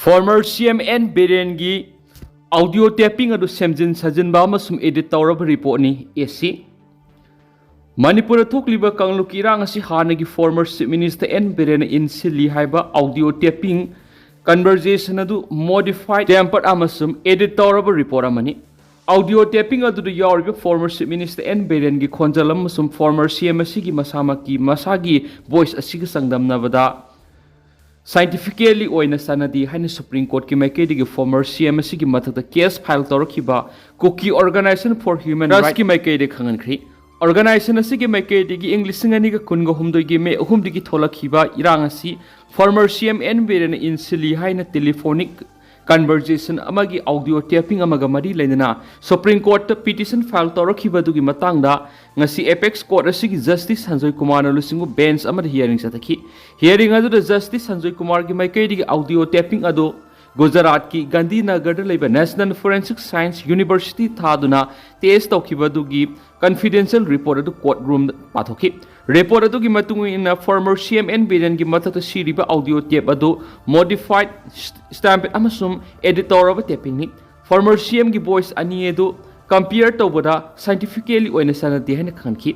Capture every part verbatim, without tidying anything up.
Former C M N ꯕꯤꯔꯦꯟꯒꯤ audio taping ꯑꯗꯨ ꯁꯦꯝꯖꯤꯟ ꯁꯥꯖꯤꯟꯕ ꯑꯃꯁꯨꯡ edit ꯇꯧꯔꯕ reportꯅꯤ꯫ ꯑꯦ ꯁꯤ ꯃꯅꯤꯄꯨꯔꯗ ꯊꯣꯛꯂꯤꯕ ꯀꯥꯡꯂꯨꯞꯀꯤ ꯏꯔꯥꯡ ꯑꯁꯤ ꯍꯥꯟꯅꯒꯤ former Chief Minister ꯑꯦꯟ ꯕꯤꯔꯦꯟꯅ ꯏꯟꯁꯤꯜꯂꯤ ꯍꯥꯏꯕ audio taping conversation ꯑꯗꯨ modified, tampered ꯑꯃꯁꯨꯡ edit ꯇꯧꯔꯕ report ꯑꯃꯅꯤ꯫ Audio taping ꯑꯗꯨꯗ ꯌꯥꯎꯔꯤꯕ former Chief Minister ꯑꯦꯟ ꯕꯤꯔꯦꯟꯒꯤ ꯈꯣꯟꯖꯦꯜ ꯑꯃꯁꯨꯡ former C M ꯑꯁꯤꯒꯤ ꯃꯁꯥꯃꯛꯀꯤ ꯃꯁꯥꯒꯤ voice ꯑꯁꯤꯒ ꯆꯥꯡꯗꯝꯅꯕꯗ scientifically ꯑꯣꯏꯅ ꯆꯥꯟꯅꯗꯦ ꯍꯥꯏꯅ Supreme Courtꯀꯤ ꯃꯥꯏꯀꯩꯗꯒꯤ former C M ꯑꯁꯤꯒꯤ ꯃꯊꯛꯇ case file ꯇꯧꯔꯛꯈꯤꯕ Kuki Organization for Human Rightsꯀꯤ ꯃꯥꯏꯀꯩꯗ ꯈꯪꯍꯟꯈ꯭ꯔꯤ꯫ Organization ꯑꯁꯤꯒꯤ ꯃꯥꯏꯀꯩꯗꯒꯤ ꯏꯪ ꯂꯤꯁꯤꯡ ꯑꯅꯤꯒ ꯀꯨꯟꯒ ꯍꯨꯝꯗꯣꯏꯒꯤ ꯃꯦ ꯑꯍꯨꯝꯗꯒꯤ ꯊꯣꯛꯂꯛꯈꯤꯕ ꯏꯔꯥꯡ ꯑꯁꯤ former C M ꯑꯦꯟ ꯕꯤꯔꯦꯟꯅ ꯏꯟꯁꯤꯜꯂꯤ ꯍꯥꯏꯅ telephonic conversation ꯑꯃꯒꯤ audio taping ꯑꯃꯒ ꯃꯔꯤ ꯂꯩꯅꯅ Supreme Courtꯇ petition file ꯇꯧꯔꯛꯈꯤꯕ ꯑꯗꯨꯒꯤ ꯃꯇꯥꯡꯗ ꯉꯁꯤ apex court ꯑꯁꯤꯒꯤ Justice ꯁꯟꯖꯣꯏ ꯀꯨꯃꯥꯔꯅ ꯂꯨꯆꯤꯡꯕ bench ꯑꯃꯗ hearing ꯆꯠꯊꯈꯤ꯫ Hearing ꯑꯗꯨꯗ Justice ꯁꯟꯖꯣꯏ ꯀꯨꯃꯥꯔꯒꯤ ꯃꯥꯏꯀꯩꯗꯒꯤ audio taping ꯑꯗꯨ ꯒꯨꯖꯔꯥꯠꯀꯤ ꯒꯥꯟꯙꯤꯅꯒꯔꯗ ꯂꯩꯕ National Forensic Science University ꯊꯥꯗꯨꯅ test ꯇꯧꯈꯤꯕ ꯑꯗꯨꯒꯤ confidential report ꯑꯗꯨ court roomꯗ ꯄꯥꯊꯣꯛꯈꯤ꯫ Report ꯑꯗꯨꯒꯤ ꯃꯇꯨꯡ ꯏꯟꯅ former C M ꯑꯦꯟ ꯕꯤꯔꯦꯟꯒꯤ ꯃꯊꯛꯇ ꯁꯤꯔꯤꯕ audio tape ꯑꯗꯨ modified, stamped ꯑꯃꯁꯨꯡ edit ꯇꯧꯔꯕ tapingꯅꯤ꯫ Former C Mꯒꯤ voice ꯑꯅꯤ ꯑꯗꯨ compare ꯇꯧꯕꯗ scientifically ꯑꯣꯏꯅ ꯆꯥꯟꯅꯗꯦ ꯍꯥꯏꯅ ꯈꯪꯍꯟꯈꯤ꯫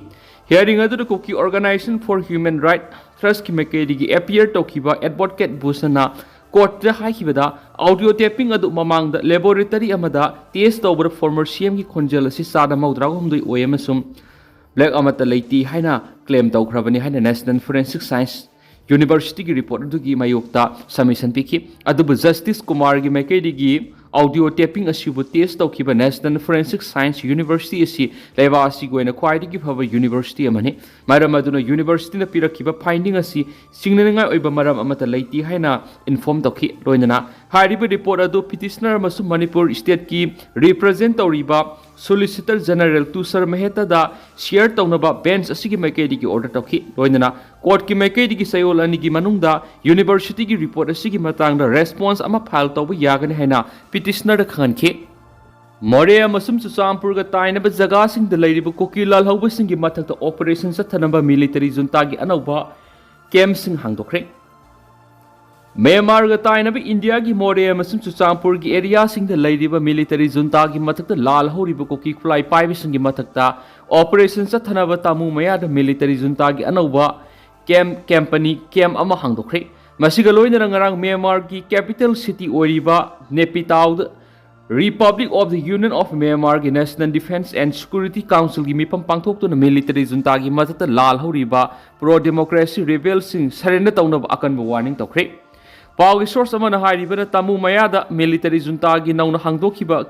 Hearing ꯑꯗꯨꯗ Kuki Organization for Human Rights Trustꯀꯤ ꯃꯥꯏꯀꯩꯗꯒꯤ appear ꯇꯧꯈꯤꯕ advocate ꯕꯨꯁꯅ courtꯇ ꯍꯥꯏꯈꯤꯕꯗ, audio taping ꯑꯗꯨ ꯃꯃꯥꯡꯗ laboratory ꯑꯃꯗ test ꯇꯧꯕꯗ former C Mꯒꯤ ꯈꯣꯟꯖꯦꯜ ꯑꯁꯤ ꯆꯥꯗ ꯃꯧꯗ꯭ꯔꯥꯒ ꯍꯨꯝꯗꯣꯏ ꯑꯣꯏ ꯑꯃꯁꯨꯡ black ꯑꯃꯠꯇ ꯂꯩꯇꯦ ꯍꯥꯏꯅ claim ꯇꯧꯈ꯭ꯔꯕꯅꯤ ꯍꯥꯏꯅ National Forensic Science Universityꯒꯤ report ꯑꯗꯨꯒꯤ ꯃꯥꯌꯣꯛꯇ submission ꯄꯤꯈꯤ꯫ ꯑꯗꯨꯕꯨ Justice ꯀꯨꯃꯥꯔꯒꯤ ꯃꯥꯏꯀꯩꯗꯒꯤ audio taping ꯑꯁꯤꯕꯨ test ꯇꯧꯈꯤꯕ National Forensic Science University ꯑꯁꯤ ꯂꯩꯕꯥꯛ ꯑꯁꯤꯒꯤ ꯑꯣꯏꯅ ꯈ꯭ꯋꯥꯏꯗꯒꯤ ꯐꯕ university ꯑꯃꯅꯤ꯫ ꯃꯔꯝ ꯑꯗꯨꯅ universityꯅ ꯄꯤꯔꯛꯈꯤꯕ finding ꯑꯁꯤ ꯆꯤꯡꯅꯅꯤꯡꯉꯥꯏ ꯑꯣꯏꯕ ꯃꯔꯝ ꯑꯃꯠꯇ ꯂꯩꯇꯦ ꯍꯥꯏꯅ inform ꯇꯧꯈꯤ꯫ ꯂꯣꯏꯅꯅ ꯍꯥꯏꯔꯤꯕ report ꯑꯗꯨ petitioner ꯑꯃꯁꯨꯡ ꯃꯅꯤꯄꯨꯔ stateꯀꯤ represent ꯇꯧꯔꯤꯕ Solicitor General ꯇꯨꯁꯔ ꯃꯦꯍꯇꯥꯗ share ꯇꯧꯅꯕ bench ꯑꯁꯤꯒꯤ ꯃꯥꯏꯀꯩꯗꯒꯤ order ꯇꯧꯈꯤ꯫ ꯂꯣꯏꯅꯅ courtꯀꯤ ꯃꯥꯏꯀꯩꯗꯒꯤ ꯆꯌꯣꯜ ꯑꯅꯤꯒꯤ ꯃꯅꯨꯡꯗ universityꯒꯤ report ꯑꯁꯤꯒꯤ ꯃꯇꯥꯡꯗ response ꯑꯃ file ꯇꯧꯕ ꯌꯥꯒꯅꯤ ꯍꯥꯏꯅ petitionerꯗ ꯈꯪꯍꯟꯈꯤ꯫ ꯃꯣꯔꯦ ꯑꯃꯁꯨꯡ ꯆꯨꯔꯆꯥꯟꯄꯨꯔꯒ ꯇꯥꯏꯅꯕ ꯖꯒꯥꯁꯤꯡꯗ ꯂꯩꯔꯤꯕ ꯀꯨꯀꯤ ꯂꯥꯜꯍꯧꯕꯁꯤꯡꯒꯤ ꯃꯊꯛꯇ operation ꯆꯠꯊꯅꯕ military juntaꯒꯤ ꯑꯅꯧꯕ campꯁꯤꯡ ꯍꯥꯡꯗꯣꯛꯈ꯭ꯔꯦ꯫ ꯃ꯭ꯌꯥꯟꯃꯥꯔꯒ ꯇꯥꯏꯅꯕ ꯏꯟꯗꯤꯌꯥꯒꯤ ꯃꯣꯔꯦ ꯑꯃꯁꯨꯡ ꯆꯨꯔꯆꯥꯟꯄꯨꯔꯒꯤ areaꯁꯤꯡꯗ ꯂꯩꯔꯤꯕ military juntaꯒꯤ ꯃꯊꯛꯇ ꯂꯥꯜꯍꯧꯔꯤꯕ ꯀꯨꯀꯤ ꯈꯨꯠꯂꯥꯏ ꯄꯥꯏꯕꯁꯤꯡꯒꯤ ꯃꯊꯛꯇ operation ꯆꯠꯊꯅꯕ ꯇꯥꯃꯨ ꯃꯌꯥꯗ military juntaꯒꯤ ꯑꯅꯧꯕ camp, company camp ꯑꯃ ꯍꯥꯡꯗꯣꯛꯈ꯭ꯔꯦ꯫ ꯃꯁꯤꯒ ꯂꯣꯏꯅꯅ ꯉꯔꯥꯡ ꯃ꯭ꯌꯥꯟꯃꯥꯔꯒꯤ capital city ꯑꯣꯏꯔꯤꯕ ꯅꯦꯄꯤꯇꯥꯎꯗ Republic of the Union of Myanmarꯒꯤ National Defence and Security Councilꯒꯤ ꯃꯤꯐꯝ ꯄꯥꯡꯊꯣꯛꯇꯨꯅ military juntaꯒꯤ ꯃꯊꯛꯇ ꯂꯥꯜꯍꯧꯔꯤꯕ pro democracy rebelꯁꯤꯡ surrender ꯇꯧꯅꯕ ꯑꯀꯟꯕ warning ꯇꯧꯈ꯭ꯔꯦ꯫ ꯄꯥꯎꯒꯤ source ꯑꯃꯅ ꯍꯥꯏꯔꯤꯕꯅ ꯇꯥꯃꯨ ꯃꯌꯥꯗ military juntaꯒꯤ ꯅꯧꯅ ꯍꯥꯡꯗꯣꯛꯈꯤꯕ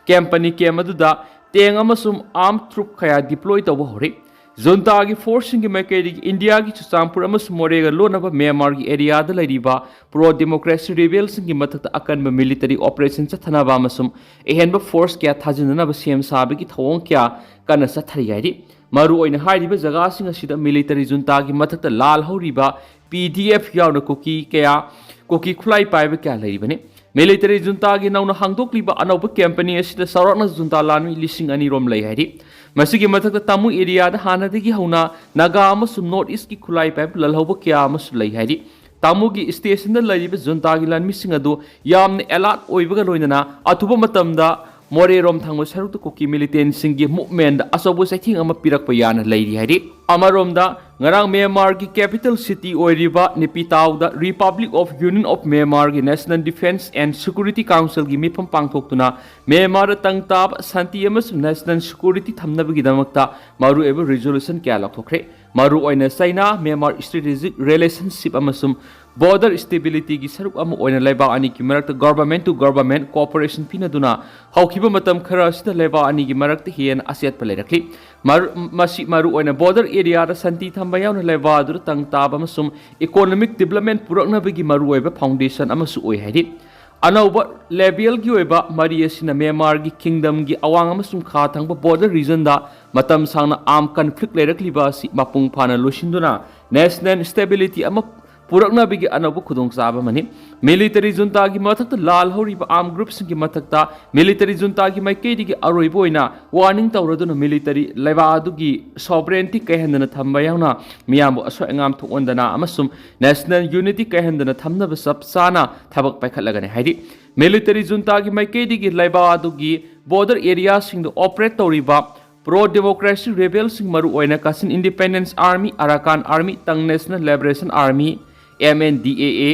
company camp ꯑꯗꯨꯗ tank ꯑꯃꯁꯨꯡ armed troop ꯀꯌꯥ deploy ꯇꯧꯕ ꯍꯧꯔꯦ꯫ Juntaꯒꯤ forceꯁꯤꯡꯒꯤ ꯃꯥꯏꯀꯩꯗꯒꯤ ꯏꯟꯗꯤꯌꯥꯒꯤ ꯆꯨꯔꯆꯥꯟꯄꯨꯔ ꯑꯃꯁꯨꯡ ꯃꯣꯔꯦꯒ ꯂꯣꯟꯅꯕ ꯃ꯭ꯌꯥꯟꯃꯥꯔꯒꯤ areaꯗ ꯂꯩꯔꯤꯕ pro democracy rebelꯁꯤꯡꯒꯤ ꯃꯊꯛꯇ ꯑꯀꯟꯕ military operation ꯆꯠꯊꯅꯕ ꯑꯃꯁꯨꯡ ꯑꯍꯦꯟꯕ force ꯀꯌꯥ ꯊꯥꯖꯤꯟꯅꯅꯕ ꯁꯦꯝ ꯁꯥꯕꯒꯤ ꯊꯧꯑꯣꯡ ꯀꯌꯥ ꯀꯟꯅ ꯆꯠꯊꯔꯤ ꯍꯥꯏꯔꯤ꯫ ꯃꯔꯨꯑꯣꯏꯅ ꯍꯥꯏꯔꯤꯕ ꯖꯒꯥꯁꯤꯡ ꯑꯁꯤꯗ military juntaꯒꯤ ꯃꯊꯛꯇ ꯂꯥꯜꯍꯧꯔꯤꯕ PDF ꯌꯥꯎꯅ ꯀꯨꯀꯤ ꯀꯌꯥ, ꯀꯨꯀꯤ ꯈꯨꯠꯂꯥꯏ ꯄꯥꯏꯕ ꯀꯌꯥ ꯂꯩꯔꯤꯕꯅꯤ꯫ Military juntaꯒꯤ ꯅꯧꯅ ꯍꯥꯡꯗꯣꯛꯂꯤꯕ ꯑꯅꯧꯕ company ꯑꯁꯤꯗ ꯆꯥꯎꯔꯥꯛꯅ junta ꯂꯥꯟꯃꯤ ꯂꯤꯁꯤꯡ ꯑꯅꯤ ꯔꯣꯝ ꯂꯩ ꯍꯥꯏꯔꯤ꯫ ꯃꯁꯤꯒꯤ ꯃꯊꯛꯇ ꯇꯥꯃꯨ areaꯗ ꯍꯥꯟꯅꯗꯒꯤ ꯍꯧꯅ ꯅꯥꯒꯥ ꯑꯃꯁꯨꯡ North Eastꯀꯤ ꯈꯨꯠꯂꯥꯏ ꯄꯥꯏꯕ ꯂꯥꯜꯍꯧꯕ ꯀꯌꯥ ꯑꯃꯁꯨ ꯂꯩ ꯍꯥꯏꯔꯤ꯫ ꯇꯥꯃꯨꯒꯤ stationꯗ ꯂꯩꯔꯤꯕ juntaꯒꯤ ꯂꯥꯟꯃꯤꯁꯤꯡ ꯑꯗꯨ ꯌꯥꯝꯅ alert ꯑꯣꯏꯕꯒ ꯂꯣꯏꯅꯅ ꯑꯊꯨꯕ ꯃꯇꯝꯗ ꯃꯣꯔꯦꯔꯣꯝ ꯊꯪꯕ ꯁꯔꯨꯛꯇ ꯀꯨꯀꯤ militantꯁꯤꯡꯒꯤ movementꯗ ꯑꯆꯧꯕ ꯆꯩꯊꯦꯡ ꯑꯃ ꯄꯤꯔꯛꯄ ꯌꯥꯅ ꯂꯩꯔꯤ ꯍꯥꯏꯔꯤ꯫ ꯑꯃꯔꯣꯝꯗ, ꯉꯔꯥꯡ ꯃ꯭ꯌꯥꯟꯃꯥꯔꯒꯤ capital city ꯑꯣꯏꯔꯤꯕ ꯅꯦꯄꯤꯇꯥꯎꯗ Republic of Union of Myanmarꯒꯤ National Defence and Security Councilꯒꯤ ꯃꯤꯐꯝ ꯄꯥꯡꯊꯣꯛꯇꯨꯅ ꯃ꯭ꯌꯥꯟꯃꯥꯔꯗ ꯇꯪ ꯇꯥꯕ ꯁꯥꯟꯇꯤ ꯑꯃꯁꯨꯡ national security ꯊꯝꯅꯕꯒꯤꯗꯃꯛꯇ ꯃꯔꯨꯑꯣꯏꯕ resolution ꯀꯌꯥ ꯂꯧꯊꯣꯛꯈ꯭ꯔꯦ꯫ ꯃꯔꯨꯑꯣꯏꯅ ꯆꯩꯅꯥ ꯃ꯭ꯌꯥꯟꯃꯥꯔ strategic relationship ꯑꯃꯁꯨꯡ border stabilityꯒꯤ ꯁꯔꯨꯛ ꯑꯃ ꯑꯣꯏꯅ ꯂꯩꯕꯥꯛ ꯑꯅꯤꯒꯤ ꯃꯔꯛꯇ government to government cooperation ꯄꯤꯅꯗꯨꯅ ꯍꯧꯈꯤꯕ ꯃꯇꯝ ꯈꯔ ꯑꯁꯤꯗ ꯂꯩꯕꯥꯛ ꯑꯅꯤꯒꯤ ꯃꯔꯛꯇ ꯍꯦꯟꯅ ꯑꯆꯦꯠꯄ ꯂꯩꯔꯛꯂꯤ꯫ ꯃꯔ-, ꯃꯁꯤ ꯃꯔꯨꯑꯣꯏꯅ border areaꯗ ꯁꯥꯟꯇꯤ ꯊꯝꯕ ꯌꯥꯎꯅ ꯂꯩꯕꯥꯛ ꯑꯗꯨꯗ ꯇꯪ ꯇꯥꯕ ꯑꯃꯁꯨꯡ economic development ꯄꯨꯔꯛꯅꯕꯒꯤ ꯃꯔꯨꯑꯣꯏꯕ foundation ꯑꯃꯁꯨ ꯑꯣꯏ ꯍꯥꯏꯔꯤ꯫ ꯑꯅꯧꯕ levelꯒꯤ ꯑꯣꯏꯕ ꯃꯔꯤ ꯑꯁꯤꯅ ꯃ꯭ꯌꯥꯟꯃꯥꯔꯒꯤ kingdomꯒꯤ ꯑꯋꯥꯡ ꯑꯃꯁꯨꯡ ꯈꯥ ꯊꯪꯕ border regionꯗ ꯃꯇꯝ ꯁꯥꯡꯅ armed conflict ꯂꯩꯔꯛꯂꯤꯕ ꯑꯁꯤ ꯃꯄꯨꯡ ꯐꯥꯅ ꯂꯣꯏꯁꯤꯟꯗꯨꯅ national stability ꯑꯃ ꯄꯨꯔꯛꯅꯕꯒꯤ ꯑꯅꯧꯕ ꯈꯨꯗꯣꯡꯆꯥꯕ ꯑꯃꯅꯤ꯫ Military juntaꯒꯤ ꯃꯊꯛꯇ ꯂꯥꯜꯍꯧꯔꯤꯕ armed groupꯁꯤꯡꯒꯤ ꯃꯊꯛꯇ military juntaꯒꯤ ꯃꯥꯏꯀꯩꯗꯒꯤ ꯑꯔꯣꯏꯕ ꯑꯣꯏꯅ warning ꯇꯧꯔꯗꯨꯅ military ꯂꯩꯕꯥꯛ ꯑꯗꯨꯒꯤ sovereignty ꯀꯥꯏꯍꯟꯗꯅ ꯊꯝꯕ ꯌꯥꯎꯅ ꯃꯤꯌꯥꯝꯕꯨ ꯑꯁꯣꯏ ꯑꯉꯥꯝ ꯊꯣꯛꯍꯟꯗꯅ ꯑꯃꯁꯨꯡ national unity ꯀꯥꯏꯍꯟꯗꯅ ꯊꯝꯅꯕ ꯆꯞ ꯆꯥꯅ ꯊꯕꯛ ꯄꯥꯏꯈꯠꯂꯒꯅꯤ ꯍꯥꯏꯔꯤ꯫ Military juntaꯒꯤ ꯃꯥꯏꯀꯩꯗꯒꯤ ꯂꯩꯕꯥꯛ ꯑꯗꯨꯒꯤ border areaꯁꯤꯡꯗ operate ꯇꯧꯔꯤꯕ pro democracy rebelꯁꯤꯡ, ꯃꯔꯨꯑꯣꯏꯅ Kachin Independence Army, Arakan Army, Tang National Liberation Army, M N D A A,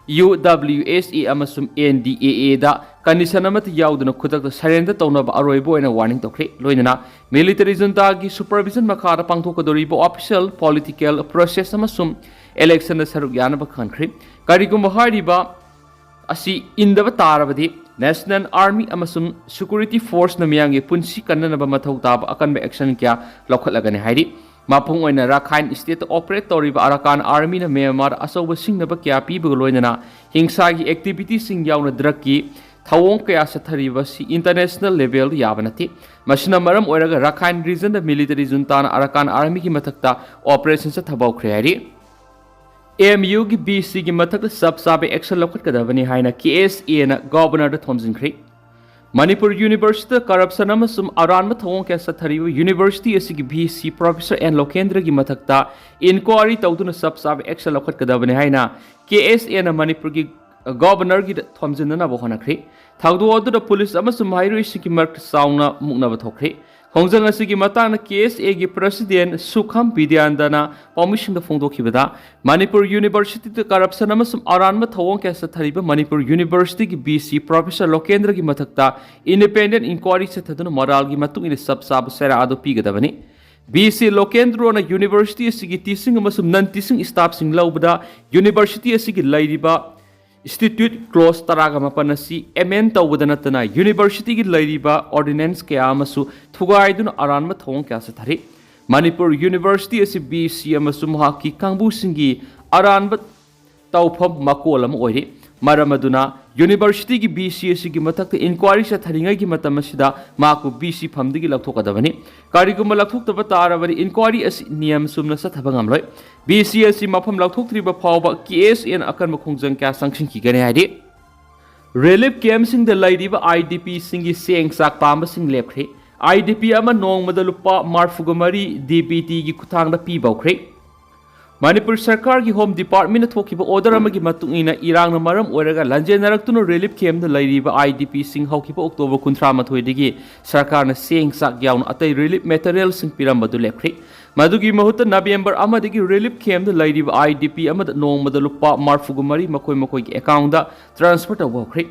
U W S A ꯑꯃꯁꯨꯡ N D A Aꯗ condition ꯑꯃꯠꯇ ꯌꯥꯎꯗꯅ ꯈꯨꯗꯛꯇ surrender ꯇꯧꯅꯕ ꯑꯔꯣꯏꯕ ꯑꯣꯏꯅ warning ꯇꯧꯈ꯭ꯔꯦ꯫ ꯂꯣꯏꯅꯅ military juntaꯒꯤ supervision ꯃꯈꯥꯗ ꯄꯥꯡꯊꯣꯛꯀꯗꯧꯔꯤꯕ official political process ꯑꯃꯁꯨꯡ electionꯗ ꯁꯔꯨꯛ ꯌꯥꯅꯕ ꯈꯪꯍꯟꯈ꯭ꯔꯦ꯫ ꯀꯔꯤꯒꯨꯝꯕ ꯍꯥꯏꯔꯤꯕ ꯑꯁꯤ ꯏꯟꯗꯕ ꯇꯥꯔꯕꯗꯤ National Army ꯑꯃꯁꯨꯡ security forceꯅ ꯃꯤꯌꯥꯝꯒꯤ ꯄꯨꯟꯁꯤ ꯀꯟꯅꯅꯕ ꯃꯊꯧ ꯇꯥꯕ ꯑꯀꯟꯕ action ꯀꯌꯥ ꯂꯧꯈꯠꯂꯒꯅꯤ ꯍꯥꯏꯔꯤ꯫ ꯃꯄꯨꯡ ꯑꯣꯏꯅ Rakhine stateꯇ operate ꯇꯧꯔꯤꯕ Arakan Armyꯅ Myanmarꯗ ꯑꯆꯧꯕ ꯁꯤꯡꯅꯕ ꯀꯌꯥ ꯄꯤꯕꯒ ꯂꯣꯏꯅꯅ ꯍꯤꯡꯁꯥꯒꯤ activityꯁꯤꯡ ꯌꯥꯎꯅ drugꯀꯤ ꯊꯧꯑꯣꯡ ꯀꯌꯥ ꯆꯠꯊꯔꯤꯕ ꯑꯁꯤ international levelꯗ ꯌꯥꯕ ꯅꯠꯇꯦ꯫ ꯃꯁꯤꯅ ꯃꯔꯝ ꯑꯣꯏꯔꯒ Rakhine regionꯗ military juntaꯅ Arakan Armyꯒꯤ ꯃꯊꯛꯇ operation ꯆꯠꯊꯕ ꯍꯧꯈ꯭ꯔꯦ ꯍꯥꯏꯔꯤ꯫ M Uꯒꯤ B Cꯒꯤ ꯃꯊꯛꯇ ꯆꯞ ꯆꯥꯕ action ꯂꯧꯈꯠꯀꯗꯕꯅꯤ ꯍꯥꯏꯅ K S Aꯅ Governorꯗ ꯊꯣꯝꯖꯤꯟꯈ꯭ꯔꯦ꯫ ꯃꯅꯤꯄꯨꯔ Universityꯗ corruption ꯑꯃꯁꯨꯡ ꯑꯔꯥꯟꯕ ꯊꯧꯑꯣꯡ ꯀꯌꯥ ꯆꯠꯊꯔꯤꯕ university ꯑꯁꯤꯒꯤ V C Professor N Lokendraꯒꯤ ꯃꯊꯛꯇ inquiry ꯇꯧꯗꯨꯅ ꯆꯞ ꯆꯥꯕ action ꯂꯧꯈꯠꯀꯗꯕꯅꯤ ꯍꯥꯏꯅ K S Aꯅ ꯃꯅꯤꯄꯨꯔꯒꯤ Governorꯒꯤꯗ ꯊꯣꯝꯖꯤꯟꯅꯅꯕ ꯍꯣꯠꯅꯈ꯭ꯔꯦ꯫ ꯊꯧꯗꯣꯛ ꯑꯗꯨꯗ police ꯑꯃꯁꯨꯡ ꯃꯍꯩꯔꯣꯏꯁꯤꯡꯒꯤ ꯃꯔꯛꯇ ꯆꯥꯎꯅ ꯃꯨꯛꯅꯕ ꯊꯣꯛꯈ꯭ꯔꯦ꯫ ꯈꯣꯡꯖꯪ ꯑꯁꯤꯒꯤ ꯃꯇꯥꯡꯗ K S Aꯒꯤ President ꯁꯨꯈꯝ ꯕꯤꯗ꯭ꯌꯥꯅꯟꯗꯅ ꯄꯥꯎꯃꯤꯁꯤꯡꯗ ꯐꯣꯡꯗꯣꯛꯈꯤꯕꯗ, ꯃꯅꯤꯄꯨꯔ Universityꯗ corruption ꯑꯃꯁꯨꯡ ꯑꯔꯥꯟꯕ ꯊꯧꯑꯣꯡ ꯀꯌꯥ ꯆꯠꯊꯔꯤꯕ ꯃꯅꯤꯄꯨꯔ Universityꯒꯤ V C Professor Lokendraꯒꯤ ꯃꯊꯛꯇ independent inquiry ꯆꯠꯊꯗꯨꯅ ꯃꯔꯥꯜꯒꯤ ꯃꯇꯨꯡ ꯏꯟꯅ ꯆꯞ ꯆꯥꯕ ꯆꯩꯔꯥꯛ ꯑꯗꯨ ꯄꯤꯒꯗꯕꯅꯤ꯫ V C Lokendraꯅ university ꯑꯁꯤꯒꯤ teaching ꯑꯃꯁꯨꯡ non teaching staffꯁꯤꯡ ꯂꯧꯕꯗ university ꯑꯁꯤꯒꯤ ꯂꯩꯔꯤꯕ statute clause ꯇꯔꯥꯒ ꯃꯥꯄꯟ ꯑꯁꯤ amend ꯇꯧꯕꯗ ꯅꯠꯇꯅ universityꯒꯤ ꯂꯩꯔꯤꯕ ordinance ꯀꯌꯥ ꯑꯃꯁꯨ ꯊꯨꯒꯥꯏꯗꯨꯅ ꯑꯔꯥꯟꯕ ꯊꯧꯑꯣꯡ ꯀꯌꯥ ꯆꯠꯊꯔꯤ꯫ ꯃꯅꯤꯄꯨꯔ University ꯑꯁꯤ V C ꯑꯃꯁꯨꯡ ꯃꯍꯥꯛꯀꯤ ꯀꯥꯡꯕꯨꯁꯤꯡꯒꯤ ꯑꯔꯥꯟꯕ ꯇꯧꯐꯝ ꯃꯀꯣꯜ ꯑꯃ ꯑꯣꯏꯔꯤ꯫ ꯃꯔꯝ ꯑꯗꯨꯅ ꯌꯨꯅꯤꯚꯔꯁꯤꯇꯤꯒꯤ ꯕꯤ ꯁꯤ ꯑꯁꯤꯒꯤ ꯃꯊꯛꯇ ꯏꯟꯀ꯭ꯋꯥꯏꯔꯤ ꯆꯠꯊꯔꯤꯉꯩꯒꯤ ꯃꯇꯝ ꯑꯁꯤꯗ ꯃꯍꯥꯛꯄꯨ ꯕꯤ ꯁꯤ ꯐꯝꯗꯒꯤ ꯂꯧꯊꯣꯛꯀꯗꯕꯅꯤ꯫ ꯀꯔꯤꯒꯨꯝꯕ ꯂꯧꯊꯣꯛꯇꯕ ꯇꯥꯔꯕꯗꯤ ꯏꯟꯀ꯭ꯋꯥꯏꯔꯤ ꯑꯁꯤ ꯅꯤꯌꯝ ꯆꯨꯝꯅ ꯆꯠꯊꯕ ꯉꯝꯂꯣꯏ꯫ ꯕꯤ ꯁꯤ ꯑꯁꯤ ꯃꯐꯝ ꯂꯧꯊꯣꯛꯇ꯭ꯔꯤꯕ ꯐꯥꯎꯕ ꯀꯦ ꯑꯦꯁ ꯑꯦꯅ ꯑꯀꯟꯕ ꯈꯣꯡꯖꯪ ꯀꯌꯥ ꯆꯪꯁꯤꯟꯈꯤꯒꯅꯤ ꯍꯥꯏꯔꯤ꯫ ꯔꯤꯂꯤꯐ ꯀꯦꯝꯞꯁꯤꯡꯗ ꯂꯩꯔꯤꯕ ꯑꯥꯏ ꯗꯤ ꯄꯤꯁꯤꯡꯒꯤ ꯆꯦꯡ ꯆꯥꯛ ꯄꯥꯝꯕꯁꯤꯡ ꯂꯦꯞꯈ꯭ꯔꯦ꯫ ꯑꯥꯏ ꯗꯤ ꯄꯤ ꯑꯃ ꯅꯣꯡꯃꯗ ꯂꯨꯄꯥ ꯃꯔꯤꯐꯨꯒ ꯃꯔꯤ ꯗꯤ ꯕꯤ ꯇꯤꯒꯤ ꯈꯨꯠꯊꯥꯡꯗ ꯄꯤꯕ ꯍꯧꯈ꯭ꯔꯦ꯫ ꯃꯅꯤꯄꯨꯔ ꯁꯔꯀꯥꯔꯒꯤ ꯍꯣꯝ ꯗꯤꯄꯥꯔꯠꯃꯦꯟꯅ ꯊꯣꯛꯈꯤꯕ ꯑꯣꯔꯗꯔ ꯑꯃꯒꯤ ꯃꯇꯨꯡ ꯏꯟꯅ ꯏꯔꯥꯡꯅ ꯃꯔꯝ ꯑꯣꯏꯔꯒ ꯂꯥꯟꯖꯦꯟꯅꯔꯛꯇꯨꯅ ꯔꯤꯂꯤꯐ ꯀꯦꯝꯞꯇ ꯂꯩꯔꯤꯕ ꯑꯥꯏ ꯗꯤ ꯄꯤꯁꯤꯡ ꯍꯧꯈꯤꯕ ꯑꯣꯛꯇꯣꯕꯔ ꯀꯨꯟꯊ꯭ꯔꯥ ꯃꯥꯊꯣꯏꯗꯒꯤ ꯁꯔꯀꯥꯔꯅ ꯆꯦꯡ ꯆꯥꯛ ꯌꯥꯎꯅ ꯑꯇꯩ ꯔꯤꯂꯤꯐ ꯃꯦꯇꯔꯤꯌꯦꯜꯁꯤꯡ ꯄꯤꯔꯝꯕꯗꯨ ꯂꯦꯞꯈ꯭ꯔꯦ꯫ ꯃꯗꯨꯒꯤ ꯃꯍꯨꯠꯇ ꯅꯕꯦꯝꯕꯔ ꯑꯃꯗꯒꯤ ꯔꯤꯂꯤꯐ ꯀꯦꯝꯞꯇ ꯂꯩꯔꯤꯕ ꯑꯥꯏ ꯗꯤ ꯄꯤ ꯑꯃꯗ ꯅꯣꯡꯃꯗ ꯂꯨꯄꯥ ꯃꯔꯤꯐꯨꯒ ꯃꯔꯤ ꯃꯈꯣꯏ ꯃꯈꯣꯏꯒꯤ ꯑꯦꯀꯥꯎꯟꯗ ꯇ꯭ꯔꯥꯟꯁꯐꯔ ꯇꯧꯕ ꯍꯧꯈ꯭ꯔꯦ꯫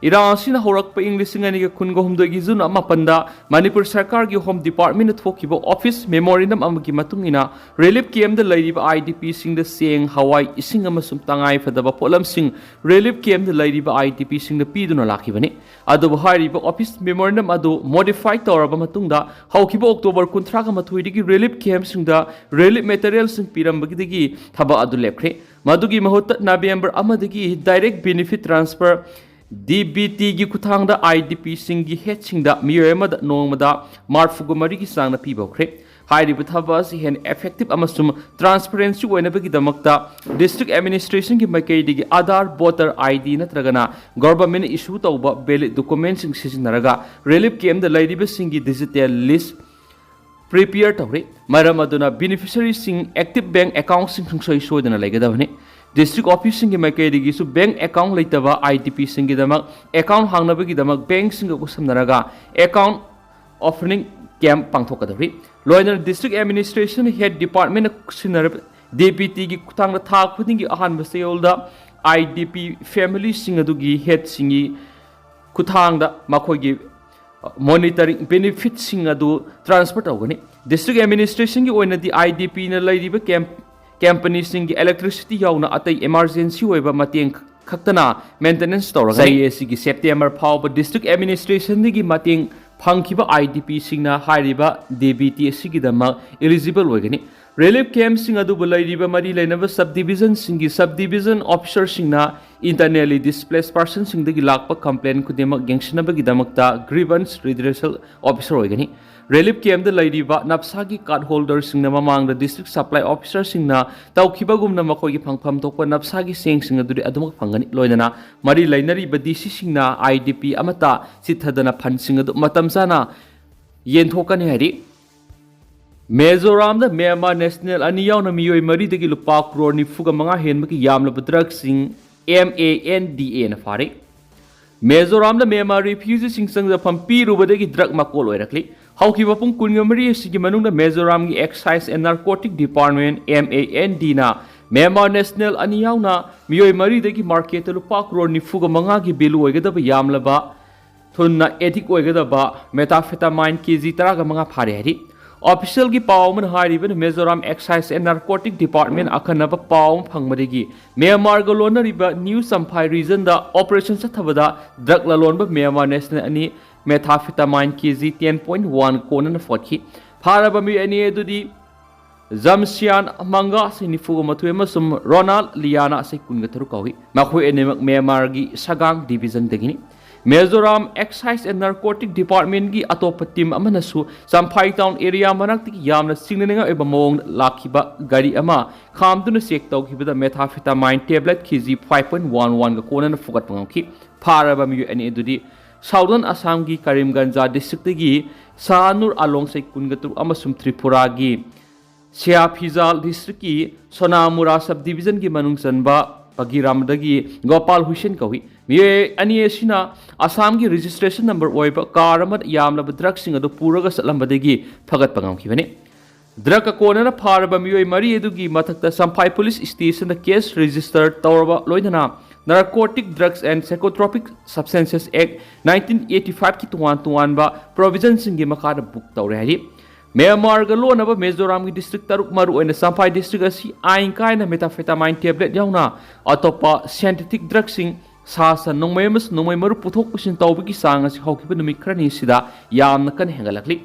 ꯏꯔꯥꯡ ꯑꯁꯤꯅ ꯍꯧꯔꯛꯄ ꯏꯪ ꯂꯤꯁꯤꯡ ꯑꯅꯤꯒ ꯀꯨꯟꯒ ꯍꯨꯝꯗꯣꯏꯒꯤ ꯖꯨꯟ ꯃꯥꯄꯟꯗ ꯃꯅꯤꯄꯨꯔ ꯁꯔꯀꯥꯔꯒꯤ ꯍꯣꯝ ꯗꯤꯄꯥꯔꯠꯃꯦꯟꯅ ꯊꯣꯛꯈꯤꯕ ꯑꯣꯐꯤꯁ ꯃꯦꯃꯣꯔꯦꯟꯗꯝ ꯑꯃꯒꯤ ꯃꯇꯨꯡ ꯏꯟꯅ ꯔꯤꯂꯤꯐ ꯀꯦꯝꯞꯇ ꯂꯩꯔꯤꯕ ꯑꯥꯏ ꯗꯤ ꯄꯤꯁꯤꯡꯗ ꯆꯦꯡ, ꯍꯋꯥꯏ, ꯏꯁꯤꯡ ꯑꯃꯁꯨꯡ ꯇꯉꯥꯏ ꯐꯗꯕ ꯄꯣꯠꯂꯝꯁꯤꯡ ꯔꯤꯂꯤꯐ ꯀꯦꯝꯞꯇ ꯂꯩꯔꯤꯕ ꯑꯥꯏ ꯗꯤ ꯄꯤꯁꯤꯡꯗ ꯄꯤꯗꯨꯅ ꯂꯥꯛꯈꯤꯕꯅꯤ꯫ ꯑꯗꯨꯕꯨ ꯍꯥꯏꯔꯤꯕ ꯑꯣꯐꯤꯁ ꯃꯦꯃꯣꯔꯦꯟꯗꯝ ꯑꯗꯨ ꯃꯣꯗꯤꯐꯥꯏ ꯇꯧꯔꯕ ꯃꯇꯨꯡꯗ ꯍꯧꯈꯤꯕ ꯑꯣꯛꯇꯣꯕꯔ ꯀꯨꯟꯊ꯭ꯔꯥꯒ ꯃꯥꯊꯣꯏꯗꯒꯤ ꯔꯤꯂꯤꯐ ꯀꯦꯝꯞꯁꯤꯡꯗ ꯔꯤꯂꯤꯐ ꯃꯦꯇꯔꯤꯌꯦꯜꯁꯤꯡ ꯄꯤꯔꯝꯕꯗꯒꯤ ꯊꯕꯛ ꯑꯗꯨ ꯂꯦꯞꯈ꯭ꯔꯦ꯫ ꯃꯗꯨꯒꯤ ꯃꯍꯨꯠꯇ ꯅꯕꯦꯝꯕꯔ ꯑꯃꯗꯒꯤ ꯗꯥꯏꯔꯦꯛ ꯕꯦꯅꯤꯐꯤꯠ ꯇ꯭ꯔꯥꯟꯁꯐꯔ, ꯗꯤ ꯕꯤ ꯇꯤꯒꯤ ꯈꯨꯠꯊꯥꯡꯗ ꯑꯥꯏ ꯗꯤ ꯄꯤꯁꯤꯡꯒꯤ ꯍꯦꯠꯁꯤꯡꯗ ꯃꯤꯑꯣꯏ ꯑꯃꯗ ꯅꯣꯡꯃꯗ ꯃꯔꯤꯐꯨꯒ ꯃꯔꯤꯒꯤ ꯆꯥꯡꯗ ꯄꯤꯕ ꯍꯧꯈ꯭ꯔꯦ꯫ ꯍꯥꯏꯔꯤꯕ ꯊꯕꯛ ꯑꯁꯤ ꯍꯦꯟꯅ ꯏꯐꯦꯛꯇꯤꯚ ꯑꯃꯁꯨꯡ ꯇ꯭ꯔꯥꯟꯁꯄꯔꯦꯟꯁꯤ ꯑꯣꯏꯅꯕꯒꯤꯗꯃꯛꯇ ꯗꯤꯁꯇ꯭ꯔꯤꯛ ꯑꯦꯗꯃꯤꯅꯤꯁꯇ꯭ꯔꯦꯁꯟꯒꯤ ꯃꯥꯏꯀꯩꯗꯒꯤ ꯑꯥꯙꯥꯔ, ꯚꯣꯇꯔ ꯑꯥꯏ ꯗꯤ ꯅꯠꯇ꯭ꯔꯒꯅ ꯒꯣꯚꯔꯟꯃꯦꯟꯠꯅ ꯏꯁꯨ ꯇꯧꯕ ꯚꯦꯂꯤꯗ ꯗꯣꯀꯨꯃꯦꯟꯠꯁꯤꯡ ꯁꯤꯖꯤꯟꯅꯔꯒ ꯔꯤꯂꯤꯐ ꯀꯦꯝꯞꯇ ꯂꯩꯔꯤꯕꯁꯤꯡꯒꯤ ꯗꯤꯖꯤꯇꯦꯜ ꯂꯤꯁ ꯄ꯭ꯔꯤꯄꯤꯌꯔ ꯇꯧꯔꯤ꯫ ꯃꯔꯝ ꯑꯗꯨꯅ ꯕꯦꯅꯤꯐꯤꯁꯔꯤꯁꯤꯡ ꯑꯦꯛꯇꯤꯚ ꯕꯦꯡꯛ ꯑꯦꯀꯥꯎꯟꯠꯁꯤꯡ ꯁꯨꯡꯁꯣꯏ ꯁꯣꯏꯗꯅ ꯂꯩꯒꯗꯕꯅꯤ꯫ ꯗꯤꯁꯇ꯭ꯔꯤꯛ ꯑꯣꯐꯤꯁꯁꯤꯡꯒꯤ ꯃꯥꯏꯀꯩꯗꯒꯤꯁꯨ ꯕꯦꯡꯛ ꯑꯦꯀꯥꯎꯟꯠ ꯂꯩꯇꯕ ꯑꯥꯏ ꯗꯤ ꯄꯤꯁꯤꯡꯒꯤꯗꯃꯛ ꯑꯦꯀꯥꯎꯟꯠ ꯍꯥꯡꯅꯕꯒꯤꯗꯃꯛ ꯕꯦꯡꯛꯁꯤꯡꯒ ꯈꯨꯠꯁꯝꯅꯔꯒ ꯑꯦꯀꯥꯎꯟꯠ ꯑꯣꯄꯅꯤꯡ ꯀꯦꯝꯞ ꯄꯥꯡꯊꯣꯛꯀꯗꯧꯔꯤ꯫ ꯂꯣꯏꯅꯅ ꯗꯤꯁꯇ꯭ꯔꯤꯛ ꯑꯦꯗꯃꯤꯅꯤꯁꯇ꯭ꯔꯦꯁꯟ ꯍꯦꯗ ꯗꯤꯄꯥꯔꯠꯃꯦꯟꯠꯅ ꯁꯤꯟꯅꯔꯕ ꯗꯤ ꯕꯤ ꯇꯤꯒꯤ ꯈꯨꯠꯊꯥꯡꯗ ꯊꯥ ꯈꯨꯗꯤꯡꯒꯤ ꯑꯍꯥꯟꯕ ꯆꯌꯣꯜꯗ ꯑꯥꯏ ꯗꯤ ꯄꯤ ꯐꯦꯃꯤꯂꯤꯁꯤꯡ ꯑꯗꯨꯒꯤ ꯍꯦꯗꯁꯤꯡꯒꯤ ꯈꯨꯠꯊꯥꯡꯗ ꯃꯈꯣꯏꯒꯤ ꯃꯣꯅꯤꯇꯔꯤꯡ ꯕꯦꯅꯤꯐꯤꯠꯁꯤꯡ ꯑꯗꯨ ꯇ꯭ꯔꯥꯟꯁꯐꯔ ꯇꯧꯒꯅꯤ꯫ ꯗꯤꯁꯇ꯭ꯔꯤꯛ ꯑꯦꯗꯃꯤꯅꯤꯁꯇ꯭ꯔꯦꯁꯟꯒꯤ ꯑꯣꯏꯅꯗꯤ ꯑꯥꯏ ꯗꯤ ꯄꯤꯅ ꯂꯩꯔꯤꯕ ꯀꯦꯝꯞ ꯀꯝꯄꯅꯤꯁꯤꯡꯒꯤ ꯏꯂꯦꯛꯇ꯭ꯔꯤꯁꯤꯇꯤ ꯌꯥꯎꯅ ꯑꯇꯩ ꯏꯃꯥꯔꯖꯦꯟꯁꯤ ꯑꯣꯏꯕ ꯃꯇꯦꯡ ꯈꯛꯇꯅ ꯃꯦꯟꯇꯦꯅꯦꯟꯁ ꯇꯧꯔꯒꯅꯤ꯫ ꯆꯍꯤ ꯑꯁꯤꯒꯤ ꯁꯦꯞꯇꯦꯝꯕꯔ ꯐꯥꯎꯕ ꯗꯤꯁꯇ꯭ꯔꯤꯛ ꯑꯦꯗꯃꯤꯅꯤꯁꯇ꯭ꯔꯦꯁꯟꯗꯒꯤ ꯃꯇꯦꯡ ꯐꯪꯈꯤꯕ ꯑꯥꯏ ꯗꯤ ꯄꯤꯁꯤꯡꯅ ꯍꯥꯏꯔꯤꯕ ꯗꯤ ꯕꯤ ꯇꯤ ꯑꯁꯤꯒꯤꯗꯃꯛ ꯏꯂꯤꯖꯤꯕꯜ ꯑꯣꯏꯒꯅꯤ꯫ ꯔꯤꯂꯤꯐ ꯀꯦꯝꯞꯁꯤꯡ ꯑꯗꯨꯕꯨ ꯂꯩꯔꯤꯕ ꯃꯔꯤ ꯂꯩꯅꯕ ꯁꯕ ꯗꯤꯕꯤꯖꯟꯁꯤꯡꯒꯤ ꯁꯕ ꯗꯤꯕꯤꯖꯟ ꯑꯣꯐꯤꯁꯔꯁꯤꯡꯅ internally displaced personꯁꯤꯡꯗꯒꯤ ꯂꯥꯛꯄ ꯀꯝꯄ꯭ꯂꯦꯟ ꯈꯨꯗꯤꯡꯃꯛ ꯌꯦꯡꯁꯤꯟꯅꯕꯒꯤꯗꯃꯛꯇ grievance redressal officer ꯑꯣꯏꯒꯅꯤ꯫ ꯔꯤꯂꯤꯐ ꯀꯦꯝꯞꯇ ꯂꯩꯔꯤꯕ ꯅꯞꯁꯥꯒꯤ ꯀꯥꯔꯗ ꯍꯣꯜꯗꯔꯁꯤꯡꯅ ꯃꯃꯥꯡꯗ ꯗꯤꯁꯇ꯭ꯔꯤꯛ ꯁꯄ꯭ꯂꯥꯏ ꯑꯣꯐꯤꯁꯔꯁꯤꯡꯅ ꯇꯧꯈꯤꯕꯒꯨꯝꯅ ꯃꯈꯣꯏꯒꯤ ꯐꯪꯐꯝ ꯊꯣꯛꯄ ꯅꯞꯁꯥꯒꯤ ꯆꯦꯡꯁꯤꯡ ꯑꯗꯨꯗꯤ ꯑꯗꯨꯃꯛ ꯐꯪꯒꯅꯤ꯫ ꯂꯣꯏꯅꯅ ꯃꯔꯤ ꯂꯩꯅꯔꯤꯕ ꯗꯤ ꯁꯤꯁꯤꯡꯅ ꯑꯥꯏ ꯗꯤ ꯄꯤ ꯑꯃꯠꯇ ꯆꯤꯠꯊꯗꯅ ꯐꯟꯁꯤꯡ ꯑꯗꯨ ꯃꯇꯝ ꯆꯥꯅ ꯌꯦꯟꯊꯣꯛꯀꯅꯤ ꯍꯥꯏꯔꯤ꯫ ꯃꯤꯖꯣꯔꯥꯝꯗ ꯃ꯭ꯌꯥꯟꯃꯥꯔ ꯅꯦꯁꯅꯦꯜ ꯑꯅꯤ ꯌꯥꯎꯅ ꯃꯤꯑꯣꯏ ꯃꯔꯤꯗꯒꯤ ꯂꯨꯄꯥ ꯀ꯭ꯔꯣꯔ ꯅꯤꯐꯨꯒ ꯃꯉꯥ ꯍꯦꯟꯕꯒꯤ ꯌꯥꯝꯂꯕ ꯗ꯭ꯔꯒꯁꯤꯡ ꯑꯦꯝ ꯑꯦ ꯑꯦꯟ ꯗꯤ ꯑꯦꯅ ꯐꯥꯔꯦ꯫ ꯃꯤꯖꯣꯔꯥꯝꯗ ꯃ꯭ꯌꯥꯟꯃꯥꯔ ꯔꯤꯐ꯭ꯌꯨꯖꯤꯁꯤꯡ ꯆꯪꯖꯐꯝ ꯄꯤꯔꯨꯕꯗꯒꯤ ꯗ꯭ꯔꯒ ꯃꯀꯣꯜ ꯑꯣꯏꯔꯛꯂꯤ꯫ ꯍꯧꯈꯤꯕ ꯄꯨꯡ ꯀꯨꯟꯒ ꯃꯔꯤ ꯑꯁꯤꯒꯤ ꯃꯅꯨꯡꯗ ꯃꯤꯖꯣꯔꯥꯝꯒꯤ excise and narcotic department, M A N ꯗꯤꯅ ꯃ꯭ꯌꯥꯟꯃꯥꯔ ꯅꯦꯁꯅꯦꯜ ꯑꯅꯤ ꯌꯥꯎꯅ ꯃꯤꯑꯣꯏ ꯃꯔꯤꯗꯒꯤ ꯃꯥꯔꯀꯦꯠꯇ ꯂꯨꯄꯥ ꯀ꯭ꯔꯣꯔ ꯅꯤꯐꯨꯒ ꯃꯉꯥꯒꯤ ꯚꯦꯂꯨ ꯑꯣꯏꯒꯗꯕ ꯌꯥꯝꯂꯕ ꯊꯨꯅ ꯑꯦꯗꯤꯛ ꯑꯣꯏꯒꯗꯕ ꯃꯦꯊꯥꯐꯦꯇꯥꯃꯥꯏꯟ ꯀꯦ ꯖꯤ ꯇꯔꯥꯒ ꯃꯉꯥ ꯐꯥꯔꯦ ꯍꯥꯏꯔꯤ꯫ ꯑꯣꯐꯤꯁꯤꯌꯦꯜꯒꯤ ꯄꯥꯎ ꯑꯃꯅ ꯍꯥꯏꯔꯤꯕꯅ Mizoram exercise and narcotic department ꯑꯈꯟꯅꯕ ꯄꯥꯎ ꯑꯃ ꯐꯪꯕꯗꯒꯤ ꯃ꯭ꯌꯥꯟꯃꯥꯔꯒ ꯂꯣꯟꯅꯔꯤꯕ ꯅ꯭ꯌꯨ ꯆꯝꯐꯥꯏ ꯔꯤꯖꯟꯗ ꯑꯣꯄꯔꯦꯁꯟ ꯆꯠꯊꯕꯗ ꯗ꯭ꯔꯒ ꯂꯂꯣꯟꯕ ꯃ꯭ꯌꯥꯟꯃꯥꯔ ꯅꯦꯁꯅꯦꯜ ꯑꯅꯤ ꯃꯦꯊꯥꯐꯦꯇꯥꯃꯥꯏꯟ ꯀꯦ ꯖꯤ ꯇꯦꯟ ꯄꯣꯏꯟ ꯋꯥꯟ ꯀꯣꯟꯅꯅ ꯐꯣꯠꯈꯤ꯫ ꯐꯥꯔꯕ ꯃꯤꯑꯣꯏ ꯑꯅꯤ ꯑꯗꯨꯗꯤ ꯖꯝꯁꯤꯌꯥꯟ ꯃꯪꯒꯥ ꯑꯁꯤ ꯅꯤꯐꯨꯒ ꯃꯥꯊꯣꯏ ꯑꯃꯁꯨꯡ ꯔꯣꯅꯥꯜ ꯂꯤꯌꯥꯅꯥ ꯑꯁꯤ ꯀꯨꯟꯒ ꯇꯔꯨꯛ ꯀꯧꯏ꯫ ꯃꯈꯣꯏ ꯑꯅꯤꯃꯛ ꯃ꯭ꯌꯥꯟꯃꯥꯔꯒꯤ ꯁꯒꯥꯡ ꯗꯤꯕꯤꯖꯟꯗꯒꯤꯅꯤ꯫ ꯃꯤꯖꯣꯔꯥꯝ ꯑꯦꯛꯁꯥꯏꯖ ꯑꯦꯟ ꯅꯥꯔꯀꯣꯇꯤꯛ ꯗꯤꯄꯥꯔꯠꯃꯦꯟꯒꯤ ꯑꯇꯣꯞꯄ ꯇꯤꯝ ꯑꯃꯅꯁꯨ ꯆꯝꯐꯥꯏ ꯇꯥꯎꯟ ꯑꯦꯔꯤꯌꯥ ꯃꯅꯥꯛꯇꯒꯤ ꯌꯥꯝꯅ ꯆꯤꯡꯅꯅꯤꯡꯉꯥꯏ ꯑꯣꯏꯕ ꯃꯑꯣꯡꯗ ꯂꯥꯛꯈꯤꯕ ꯒꯥꯔꯤ ꯑꯃ ꯈꯥꯝꯗꯨꯅ ꯆꯦꯛ ꯇꯧꯈꯤꯕꯗ ꯃꯦꯊꯥꯐꯦꯇꯥꯃꯥꯏꯟ ꯇꯦꯕ꯭ꯂꯦꯠ ꯀꯦ ꯖꯤ ꯐꯥꯏꯚ ꯄꯣꯏꯟ ꯋꯥꯟ ꯋꯥꯟꯒ ꯀꯣꯟꯅꯅ ꯐꯨꯒꯠꯄ ꯉꯝꯈꯤ꯫ ꯐꯥꯔꯕ ꯃꯤꯑꯣꯏ ꯑꯅꯤ ꯑꯗꯨꯗꯤ ꯁꯥꯎꯗꯔꯟ ꯑꯁꯥꯝꯒꯤ ꯀꯔꯤꯝꯒꯟꯖ ꯗꯤꯁꯇ꯭ꯔꯤꯛꯇꯒꯤ ꯁꯥꯍꯅꯨꯔ ꯑꯂꯣꯡ ꯆꯍꯤ ꯀꯨꯟꯒ ꯇꯔꯨꯛ ꯑꯃꯁꯨꯡ ꯇ꯭ꯔꯤꯄꯨꯔꯥꯒꯤ ꯁꯤꯌꯥꯐꯤꯖꯥꯜ ꯗꯤꯁꯇ꯭ꯔꯤꯛꯀꯤ ꯁꯣꯅꯥꯃꯨꯔꯥ ꯁꯕ ꯗꯤꯕꯤꯖꯟꯒꯤ ꯃꯅꯨꯡ ꯆꯟꯕ ꯕꯒꯤꯔꯥꯝꯗꯒꯤ ꯒꯣꯄꯥꯜ ꯍꯨꯁꯦꯟ ꯀꯧꯏ꯫ ꯃꯤꯑꯣꯏ ꯑꯅꯤ ꯑꯁꯤꯅ ꯑꯁꯥꯝꯒꯤ ꯔꯦꯖꯤꯁꯇ꯭ꯔꯦꯁꯟ ꯅꯝꯕꯔ ꯑꯣꯏꯕ ꯀꯥꯔ ꯑꯃꯗ ꯌꯥꯝꯂꯕ ꯗ꯭ꯔꯒꯁꯤꯡ ꯑꯗꯨ ꯄꯨꯔꯒ ꯆꯠꯂꯝꯕꯗꯒꯤ ꯐꯒꯠꯄ ꯉꯝꯈꯤꯕꯅꯤ꯫ ꯗ꯭ꯔꯒ ꯀꯣꯟꯅꯅ ꯐꯥꯔꯕ ꯃꯤꯑꯣꯏ ꯃꯔꯤ ꯑꯗꯨꯒꯤ ꯃꯊꯛꯇ ꯆꯝꯐꯥꯏ ꯄꯨꯂꯤꯁ ꯁ꯭ꯇꯦꯁꯟꯗ ꯀꯦꯁ ꯔꯦꯖꯤꯁꯇꯔ ꯇꯧꯔꯕ ꯂꯣꯏꯅꯅ Narcotic Drugs and Psychotropic Substances Act nineteen eighty five ꯀꯤ ꯇꯣꯉꯥꯟ ꯇꯣꯉꯥꯟꯕ ꯄ꯭ꯔꯣꯚꯤꯖꯟꯁꯤꯡꯒꯤ ꯃꯈꯥꯗ ꯕꯨꯛ ꯇꯧꯔꯦ ꯍꯥꯏꯔꯤ꯫ ꯃ꯭ꯌꯥꯟꯃꯥꯔꯒ ꯂꯣꯟꯅꯕ ꯃꯤꯖꯣꯔꯥꯝꯒꯤ ꯗꯤꯁꯇ꯭ꯔꯤꯛ ꯇꯔꯨꯛ, ꯃꯔꯨꯑꯣꯏꯅ ꯆꯝꯐꯥꯏ ꯗꯤꯁꯇ꯭ꯔꯤꯛ ꯑꯁꯤ ꯑꯥꯏꯟ ꯀꯥꯏꯅ ꯃꯦꯊꯥꯐꯦꯇꯥꯃꯥꯏꯟ ꯇꯦꯕ꯭ꯂꯦꯠ ꯌꯥꯎꯅ ꯑꯇꯣꯞꯄ ꯁꯤꯟꯊꯦꯇꯤꯛ ꯗ꯭ꯔꯒꯁꯤꯡ, ꯁꯥ ꯁꯟ, ꯅꯣꯡꯃꯩ ꯑꯃꯁꯨꯡ ꯅꯣꯡꯃꯩ ꯃꯔꯨ ꯄꯨꯊꯣꯛ ꯄꯨꯁꯤꯟ ꯇꯧꯕꯒꯤ ꯆꯥꯡ ꯑꯁꯤ ꯍꯧꯈꯤꯕ ꯅꯨꯃꯤꯠ ꯈꯔꯅꯤ ꯑꯁꯤꯗ ꯌꯥꯝꯅ ꯀꯟꯅ ꯍꯦꯟꯒꯠꯂꯛꯂꯤ꯫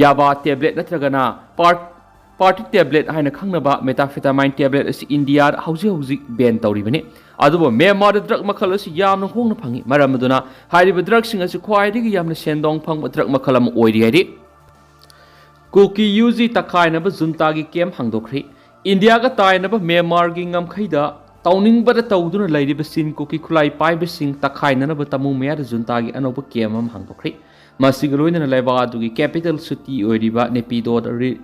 ꯌꯥꯕꯥ ꯇꯦꯕ꯭ꯂꯦꯠ ꯅꯠꯇ꯭ꯔꯒꯅ ꯄꯥꯔꯠ party tablet ꯍꯥꯏꯅ ꯈꯪꯅꯕ methamphetamine tablet ꯑꯁꯤ ꯏꯟꯗꯤꯌꯥꯗ ꯍꯧꯖꯤꯛ ꯍꯧꯖꯤꯛ ban ꯇꯧꯔꯤꯕꯅꯤ꯫ ꯑꯗꯨꯕꯨ ꯃ꯭ꯌꯥꯟꯃꯥꯔꯗ drug ꯃꯈꯜ ꯑꯁꯤ ꯌꯥꯝꯅ ꯍꯣꯡꯅ ꯐꯪꯏ꯫ ꯃꯔꯝ ꯑꯗꯨꯅ ꯍꯥꯏꯔꯤꯕ drugꯁꯤꯡ ꯑꯁꯤ ꯈ꯭ꯋꯥꯏꯗꯒꯤ ꯌꯥꯝꯅ ꯁꯦꯟꯗꯣꯡ ꯐꯪꯕ drug ꯃꯈꯜ ꯑꯃ ꯑꯣꯏꯔꯤ ꯍꯥꯏꯔꯤ꯫ ꯀꯨꯀꯤ ꯌꯨ ꯖꯤ ꯇꯛꯈꯥꯏꯅꯕ ꯖꯨꯟꯇꯥꯒꯤ camp ꯍꯥꯡꯗꯣꯛꯈ꯭ꯔꯤ꯫ ꯏꯟꯗꯤꯌꯥꯒ ꯇꯥꯏꯅꯕ ꯃ꯭ꯌꯥꯟꯃꯥꯔꯒꯤ ꯉꯝꯈꯩꯗ ꯇꯧꯅꯤꯡꯕꯗ ꯇꯧꯗꯨꯅ ꯂꯩꯔꯤꯕ ꯆꯤꯟ ꯀꯨꯀꯤ ꯈꯨꯠꯂꯥꯏ ꯄꯥꯏꯕꯁꯤꯡ ꯇꯛꯈꯥꯏꯅꯅꯕ ꯇꯃꯨ ꯃꯌꯥꯗ ꯖꯨꯟꯇꯥꯒꯤ ꯑꯅꯧꯕ camp ꯑꯃ ꯍꯥꯡꯗꯣꯛꯈ꯭ꯔꯤ꯫ ꯃꯁꯤꯒ ꯂꯣꯏꯅꯅ ꯂꯩꯕꯥꯛ ꯑꯗꯨꯒꯤ capital city ꯑꯣꯏꯔꯤꯕ ꯅꯦꯄꯤꯗꯣꯗ ꯔꯤ-,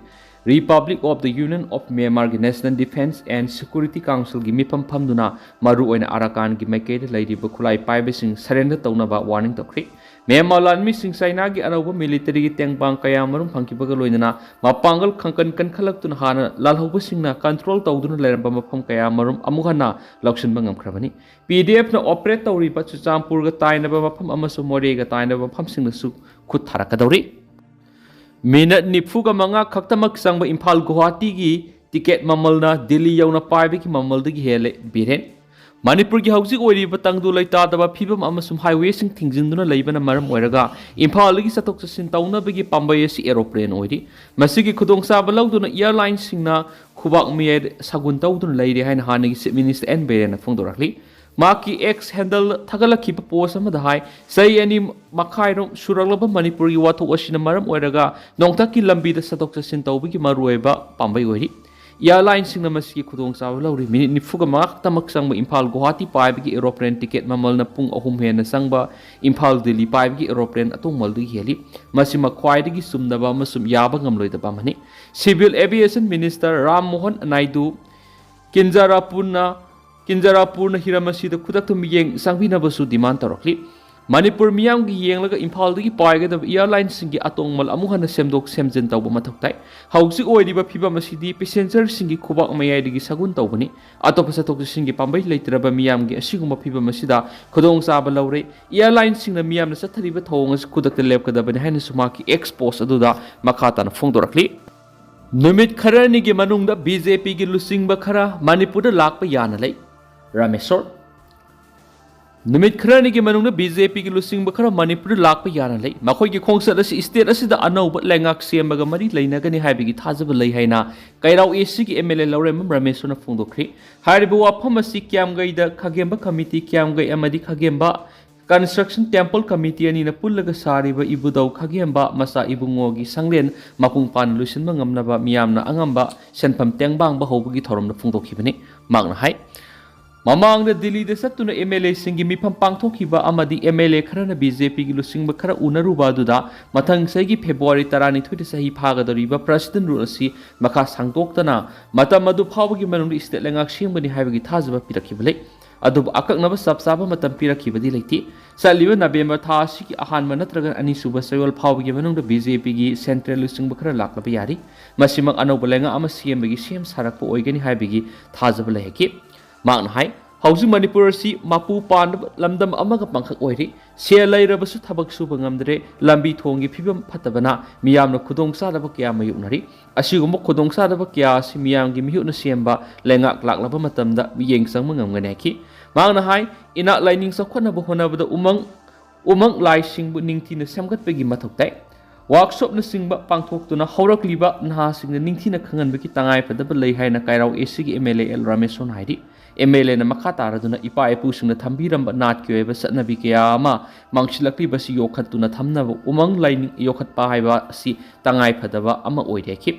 Republic of the Union of Myanmarꯒꯤ National Defence and Security Councilꯒꯤ ꯃꯤꯐꯝ ꯐꯝꯗꯨꯅ ꯃꯔꯨꯑꯣꯏꯅ ꯑꯔꯥꯀꯥꯟꯒꯤ ꯃꯥꯏꯀꯩꯗ ꯂꯩꯔꯤꯕ ꯈꯨꯠꯂꯥꯏ ꯄꯥꯏꯕꯁꯤꯡ surrender ꯇꯧꯅꯕ warning ꯇꯧꯈ꯭ꯔꯤ꯫ ꯃ꯭ꯌꯥꯟꯃꯥꯔ ꯂꯥꯟꯃꯤꯁꯤꯡ ꯆꯥꯏꯅꯥꯒꯤ ꯑꯅꯧꯕ militaryꯒꯤ ꯇꯦꯡꯕꯥꯡ ꯀꯌꯥ ꯃꯔꯨꯝ ꯐꯪꯈꯤꯕꯒ ꯂꯣꯏꯅꯅ ꯃꯄꯥꯡꯒꯜ ꯈꯪꯀꯟ ꯀꯟꯈꯠꯂꯛꯇꯨꯅ ꯍꯥꯟꯅ ꯂꯥꯜꯍꯧꯕꯁꯤꯡꯅ control ꯇꯧꯗꯨꯅ ꯂꯩꯔꯝꯕ ꯃꯐꯝ ꯀꯌꯥ ꯃꯔꯨꯝ ꯑꯃꯨꯛ ꯍꯟꯅ ꯂꯧꯁꯤꯟꯕ ꯉꯝꯈ꯭ꯔꯕꯅꯤ꯫ ꯄꯤ ꯗꯤ ꯑꯦꯐꯅ operate ꯇꯧꯔꯤꯕ ꯆꯨꯔꯆꯥꯟꯄꯨꯔꯒ ꯇꯥꯏꯅꯕ ꯃꯐꯝ ꯑꯃꯁꯨꯡ ꯃꯣꯔꯦꯒ ꯇꯥꯏꯅꯕ ꯃꯐꯝꯁꯤꯡꯗꯁꯨ ꯈꯨꯠ ꯊꯥꯔꯛꯀꯗꯧꯔꯤ꯫ Minute ꯅꯤꯐꯨꯒ ꯃꯉꯥ ꯈꯛꯇꯃꯛ ꯆꯪꯕ ꯏꯝꯐꯥꯜ ꯒꯨꯋꯥꯍꯥꯇꯤꯒꯤ ticket ꯃꯃꯜꯅ ꯗꯤꯜꯂꯤ ꯌꯧꯅ ꯄꯥꯏꯕꯒꯤ ꯃꯃꯜꯗꯒꯤ ꯍꯦꯜꯂꯦ꯫ ꯕꯤꯔꯦꯟ꯫ ꯃꯅꯤꯄꯨꯔꯒꯤ ꯍꯧꯖꯤꯛ ꯑꯣꯏꯔꯤꯕ ꯇꯪꯗꯨ ꯂꯩꯇꯥꯗꯕ ꯐꯤꯕꯝ ꯑꯃꯁꯨꯡ highwayꯁꯤꯡ ꯊꯤꯡꯖꯤꯟꯗꯨꯅ ꯂꯩꯕꯅ ꯃꯔꯝ ꯑꯣꯏꯔꯒ ꯏꯝꯐꯥꯜꯗꯒꯤ ꯆꯠꯊꯣꯛ ꯆꯠꯁꯤꯟ ꯇꯧꯅꯕꯒꯤ ꯄꯥꯝꯕꯩ ꯑꯁꯤ aeroplane ꯑꯣꯏꯔꯤ꯫ ꯃꯁꯤꯒꯤ ꯈꯨꯗꯣꯡꯆꯥꯕ ꯂꯧꯗꯨꯅ airlineꯁꯤꯡꯅ ꯈꯨꯕꯥꯛ ꯃꯌꯥꯏꯗ ꯁꯥꯒꯨꯟ ꯇꯧꯗꯨꯅ ꯂꯩꯔꯦ ꯍꯥꯏꯅ ꯍꯥꯟꯅꯒꯤ Chief Minister ꯑꯦꯟ ꯕꯤꯔꯦꯟꯅ ꯐꯣꯡꯗꯣꯔꯛꯂꯤ꯫ ꯃꯍꯥꯛꯀꯤ X handle ꯊꯥꯒꯠꯂꯛꯈꯤꯕ post ꯑꯃꯗ ꯍꯥꯏ, ꯆꯍꯤ ꯑꯅꯤ ꯃꯈꯥꯏꯔꯣꯝ ꯁꯨꯔꯛꯂꯕ ꯃꯅꯤꯄꯨꯔꯒꯤ ꯋꯥꯊꯣꯛ ꯑꯁꯤꯅ ꯃꯔꯝ ꯑꯣꯏꯔꯒ ꯅꯣꯡꯊꯛꯀꯤ ꯂꯝꯕꯤꯗ ꯆꯠꯊꯣꯛ ꯆꯠꯁꯤꯟ ꯇꯧꯕꯒꯤ ꯃꯔꯨꯑꯣꯏꯕ ꯄꯥꯝꯕꯩ ꯑꯣꯏꯔꯤ꯫ Airlineꯁꯤꯡꯅ ꯃꯁꯤꯒꯤ ꯈꯨꯗꯣꯡꯆꯥꯕ ꯂꯧꯔꯤ꯫ Minute ꯅꯤꯐꯨꯒ ꯃꯉꯥ ꯈꯛꯇꯃꯛ ꯆꯪꯕ ꯏꯝꯐꯥꯜ ꯒꯨꯋꯥꯍꯥꯇꯤ ꯄꯥꯏꯕꯒꯤ aeroplane ticket ꯃꯃꯜꯅ ꯄꯨꯡ ꯑꯍꯨꯝ ꯍꯦꯟꯅ ꯆꯪꯕ ꯏꯝꯐꯥꯜ ꯗꯤꯜꯂꯤ ꯄꯥꯏꯕꯒꯤ aeroplane ꯑꯇꯣꯡꯕꯗꯒꯤ ꯍꯦꯜꯂꯤ꯫ ꯃꯁꯤꯃ ꯈ꯭ꯋꯥꯏꯗꯒꯤ ꯆꯨꯝꯗꯕ ꯑꯃꯁꯨꯡ ꯌꯥꯕ ꯉꯝꯂꯣꯏꯗꯕ ꯑꯃꯅꯤ꯫ Civil Aviation Minister Ram Mohan Naidu ꯀꯤꯟꯖꯥꯔꯥꯄꯨꯔꯅ, ꯀꯤꯟꯖꯥꯔꯥꯄꯨꯔꯅ ꯍꯤꯔꯝ ꯑꯁꯤꯗ ꯈꯨꯗꯛꯇ ꯃꯤꯠꯌꯦꯡ ꯆꯪꯕꯤꯅꯕꯁꯨ demand ꯇꯧꯔꯛꯂꯤ꯫ ꯃꯅꯤꯄꯨꯔ ꯃꯤꯌꯥꯝꯒꯤ ꯌꯦꯡꯂꯒ ꯏꯝꯐꯥꯜꯗꯒꯤ ꯄꯥꯏꯒꯗꯕ airlineꯁꯤꯡꯒꯤ ꯑꯇꯣꯡꯃꯜ ꯑꯃꯨꯛ ꯍꯟꯅ ꯁꯦꯝꯗꯣꯛ ꯁꯦꯝꯖꯤꯟ ꯇꯧꯕ ꯃꯊꯧ ꯇꯥꯏ꯫ ꯍꯧꯖꯤꯛ ꯑꯣꯏꯔꯤꯕ ꯐꯤꯕꯝ ꯑꯁꯤꯗꯤ passengerꯁꯤꯡꯒꯤ ꯈꯨꯕꯥꯛ ꯃꯌꯥꯏꯗꯒꯤ ꯁꯒꯨꯟ ꯇꯧꯕꯅꯤ꯫ ꯑꯇꯣꯞꯄ ꯆꯠꯊꯣꯛ ꯆꯠꯁꯤꯟꯒꯤ ꯄꯥꯝꯕꯩ ꯂꯩꯇ꯭ꯔꯕ ꯃꯤꯌꯥꯝꯒꯤ ꯑꯁꯤꯒꯨꯝꯕ ꯐꯤꯕꯝ ꯑꯁꯤꯗ ꯈꯨꯗꯣꯡꯆꯥꯕ ꯂꯧꯔꯦ꯫ Airlineꯁꯤꯡꯅ ꯃꯤꯌꯥꯝꯅ ꯆꯠꯊꯔꯤꯕ ꯊꯧꯑꯣꯡ ꯑꯁꯤ ꯈꯨꯗꯛꯇ ꯂꯦꯞꯀꯗꯕꯅꯤ ꯍꯥꯏꯅꯁꯨ ꯃꯍꯥꯛꯀꯤ X post ꯑꯗꯨꯗ ꯃꯈꯥ ꯇꯥꯅ ꯐꯣꯡꯗꯣꯔꯛꯂꯤ꯫ ꯅꯨꯃꯤꯠ ꯈꯔꯅꯤꯒꯤ ꯃꯅꯨꯡꯗ ꯕꯤ ꯖꯦ ꯄꯤꯒꯤ ꯂꯨꯆꯤꯡꯕ ꯈꯔ ꯃꯅꯤꯄꯨꯔꯗ ꯂꯥꯛꯄ ꯌꯥꯅ ꯂꯩ꯫ ꯔꯥꯃꯦꯁꯣꯔ꯫ ꯅꯨꯃꯤꯠ ꯈꯔꯅꯤꯒꯤ ꯃꯅꯨꯡꯗ ꯕꯤ ꯖꯦ ꯄꯤꯒꯤ ꯂꯨꯆꯤꯡꯕ ꯈꯔ ꯃꯅꯤꯄꯨꯔꯗ ꯂꯥꯛꯄ ꯌꯥꯅ ꯂꯩ꯫ ꯃꯈꯣꯏꯒꯤ ꯈꯣꯡꯆꯠ ꯑꯁꯤ ꯁ꯭ꯇꯦꯠ ꯑꯁꯤꯗ ꯑꯅꯧꯕ ꯂꯩꯉꯥꯛ ꯁꯦꯝꯕꯒ ꯃꯔꯤ ꯂꯩꯅꯒꯅꯤ ꯍꯥꯏꯕꯒꯤ ꯊꯥꯖꯕ ꯂꯩ ꯍꯥꯏꯅ ꯀꯩꯔꯥꯎ ꯑꯦ ꯁꯤꯒꯤ ꯑꯦꯝ ꯑꯦꯜ ꯑꯦ ꯂꯧꯔꯦꯝꯕꯝ ꯔꯥꯃꯦꯁꯣꯔꯅ ꯐꯣꯡꯗꯣꯛꯈ꯭ꯔꯤ꯫ ꯍꯥꯏꯔꯤꯕ ꯋꯥꯐꯝ ꯑꯁꯤ ꯀ꯭ꯌꯥꯝꯒꯩꯗ ꯈꯥꯒꯦꯝꯕ ꯀꯃꯤꯇꯤ, ꯀ꯭ꯌꯥꯝꯒꯩ ꯑꯃꯗꯤ ꯈꯥꯒꯦꯝꯕ ꯀꯟꯁꯇ꯭ꯔꯛꯁꯟ ꯇꯦꯝꯄꯜ ꯀꯃꯤꯇꯤ ꯑꯅꯤꯅ ꯄꯨꯜꯂꯒ ꯁꯥꯔꯤꯕ ꯏꯕꯨꯙꯧ ꯈꯥꯒꯦꯝꯕ ꯃꯆꯥ ꯏꯕꯨꯡꯉꯣꯒꯤ ꯁꯪꯂꯦꯟ ꯃꯄꯨꯡ ꯐꯥꯅ ꯂꯣꯏꯁꯤꯟꯕ ꯉꯝꯅꯕ ꯃꯤꯌꯥꯝꯅ ꯑꯉꯝꯕ ꯁꯦꯟꯐꯝ ꯇꯦꯡꯕꯥꯡꯕ ꯍꯧꯕꯒꯤ ꯊꯧꯔꯝꯗ ꯐꯣꯡꯗꯣꯛꯈꯤꯕꯅꯤ꯫ ꯃꯍꯥꯛꯅ ꯍꯥꯏ, ꯃꯃꯥꯡꯗ ꯗꯤꯜꯂꯤꯗ ꯆꯠꯇꯨꯅ ꯑꯦꯝ ꯑꯦꯜ ꯑꯦꯁꯤꯡꯒꯤ ꯃꯤꯐꯝ ꯄꯥꯡꯊꯣꯛꯈꯤꯕ ꯑꯃꯗꯤ ꯑꯦꯝ ꯑꯦꯜ ꯑꯦ ꯈꯔꯅ ꯕꯤ ꯖꯦ ꯄꯤꯒꯤ ꯂꯨꯆꯤꯡꯕ ꯈꯔ ꯎꯅꯔꯨꯕ ꯑꯗꯨꯗ ꯃꯊꯪ ꯆꯍꯤꯒꯤ ꯐꯦꯕ꯭ꯔꯨꯋꯥꯔꯤ ꯇꯔꯥꯅꯤꯊꯣꯏꯗ ꯆꯍꯤ ꯐꯥꯒꯗꯧꯔꯤꯕ ꯄ꯭ꯔꯁꯤꯗꯦꯟ ꯔꯨꯜ ꯑꯁꯤ ꯃꯈꯥ ꯁꯥꯡꯗꯣꯛꯇꯅ ꯃꯇꯝ ꯑꯗꯨ ꯐꯥꯎꯕꯒꯤ ꯃꯅꯨꯡꯗ ꯁ꯭ꯇꯦꯠ ꯂꯩꯉꯥꯛ ꯁꯦꯝꯒꯅꯤ ꯍꯥꯏꯕꯒꯤ ꯊꯥꯖꯕ ꯄꯤꯔꯛꯈꯤꯕ ꯂꯩ꯫ ꯑꯗꯨꯕꯨ ꯑꯀꯛꯅꯕ ꯆꯞ ꯆꯥꯕ ꯃꯇꯝ ꯄꯤꯔꯛꯈꯤꯕꯗꯤ ꯂꯩꯇꯦ꯫ ꯆꯠꯂꯤꯕ ꯅꯕꯦꯝꯕꯔ ꯊꯥ ꯑꯁꯤꯒꯤ ꯑꯍꯥꯟꯕ ꯅꯠꯇ꯭ꯔꯒ ꯑꯅꯤꯁꯨꯕ ꯆꯌꯣꯜ ꯐꯥꯎꯕꯒꯤ ꯃꯅꯨꯡꯗ ꯕꯤ ꯖꯦ ꯄꯤꯒꯤ ꯁꯦꯟꯇ꯭ꯔꯦꯜ ꯂꯨꯆꯤꯡꯕ ꯈꯔ ꯂꯥꯛꯂꯕ ꯌꯥꯔꯤ꯫ ꯃꯁꯤꯃꯛ ꯑꯅꯧꯕ ꯂꯩꯉꯥꯛ ꯑꯃ ꯁꯦꯝꯕꯒꯤ ꯁꯦꯝ ꯁꯥꯔꯛꯄ ꯑꯣꯏꯒꯅꯤ ꯍꯥꯏꯕꯒꯤ ꯊꯥꯖꯕ ꯂꯩꯍꯟꯈꯤ꯫ ꯃꯍꯥꯛꯅ ꯍꯥꯏ, ꯍꯧꯖꯤꯛ ꯃꯅꯤꯄꯨꯔ ꯑꯁꯤ ꯃꯄꯨ ꯄꯥꯟꯗꯕ ꯂꯝꯗꯝ ꯑꯃꯒ ꯄꯥꯡꯈꯛ ꯑꯣꯏꯔꯤ꯫ ꯁꯦꯜ ꯂꯩꯔꯕꯁꯨ ꯊꯕꯛ ꯁꯨꯕ ꯉꯝꯗ꯭ꯔꯦ꯫ ꯂꯝꯕꯤ ꯊꯣꯡꯒꯤ ꯐꯤꯕꯝ ꯐꯠꯇꯕꯅ ꯃꯤꯌꯥꯝꯅ ꯈꯨꯗꯣꯡꯆꯥꯗꯕ ꯀꯌꯥ ꯃꯥꯌꯣꯛꯅꯔꯤ꯫ ꯑꯁꯤꯒꯨꯝꯕ ꯈꯨꯗꯣꯡꯆꯥꯗꯕ ꯀꯌꯥ ꯑꯁꯤ ꯃꯤꯌꯥꯝꯒꯤ ꯃꯤꯍꯨꯠꯅ ꯁꯦꯝꯕ ꯂꯩꯉꯥꯛ ꯂꯥꯛꯂꯕ ꯃꯇꯝꯗ ꯃꯤꯠꯌꯦꯡ ꯆꯪꯕ ꯉꯝꯒꯅꯤ ꯍꯥꯏꯈꯤ꯫ ꯃꯍꯥꯛꯅ ꯍꯥꯏ, ꯏꯅꯥꯠ ꯂꯥꯏꯅꯤꯡ ꯆꯥꯎꯈꯠꯅꯕ ꯍꯣꯠꯅꯕꯗ ꯎꯃꯪ, ꯎꯃꯪ ꯂꯥꯏꯁꯤꯡꯕꯨ ꯅꯤꯡꯊꯤꯅ ꯁꯦꯝꯒꯠꯄꯒꯤ ꯃꯊꯧ ꯇꯥꯏ꯫ ꯋꯥꯔꯛꯁꯣꯞꯅꯆꯤꯡꯕ ꯄꯥꯡꯊꯣꯛꯇꯨꯅ ꯍꯧꯔꯛꯂꯤꯕ ꯅꯍꯥꯁꯤꯡꯗ ꯅꯤꯡꯊꯤꯅ ꯈꯪꯍꯟꯕꯒꯤ ꯇꯉꯥꯏꯐꯗꯕ ꯂꯩ ꯍꯥꯏꯅ ꯀꯩꯔꯥꯎ ꯑꯦ ꯁꯤꯒꯤ ꯑꯦꯝ ꯑꯦꯜ ꯑꯦ ꯑꯦꯜ ꯔꯥꯃꯦꯁꯣꯟ ꯍꯥꯏꯔꯤ꯫ ꯑꯦꯝ ꯑꯦꯜ ꯑꯦꯅ ꯃꯈꯥ ꯇꯥꯔꯗꯨꯅ ꯏꯄꯥ ꯏꯄꯨꯁꯤꯡꯅ ꯊꯝꯕꯤꯔꯝꯕ ꯅꯥꯠꯀꯤ ꯑꯣꯏꯕ ꯆꯠꯅꯕꯤ ꯀꯌꯥ ꯑꯃ ꯃꯥꯡꯁꯤꯜꯂꯛꯂꯤꯕꯁꯤ ꯌꯣꯛꯈꯠꯇꯨꯅ ꯊꯝꯅꯕ ꯎꯃꯪ ꯂꯥꯏꯅꯤꯡ ꯌꯣꯛꯈꯠꯄ ꯍꯥꯏꯕ ꯑꯁꯤ ꯇꯉꯥꯏꯐꯗꯕ ꯑꯃ ꯑꯣꯏꯔꯦ ꯍꯥꯏꯈꯤ꯫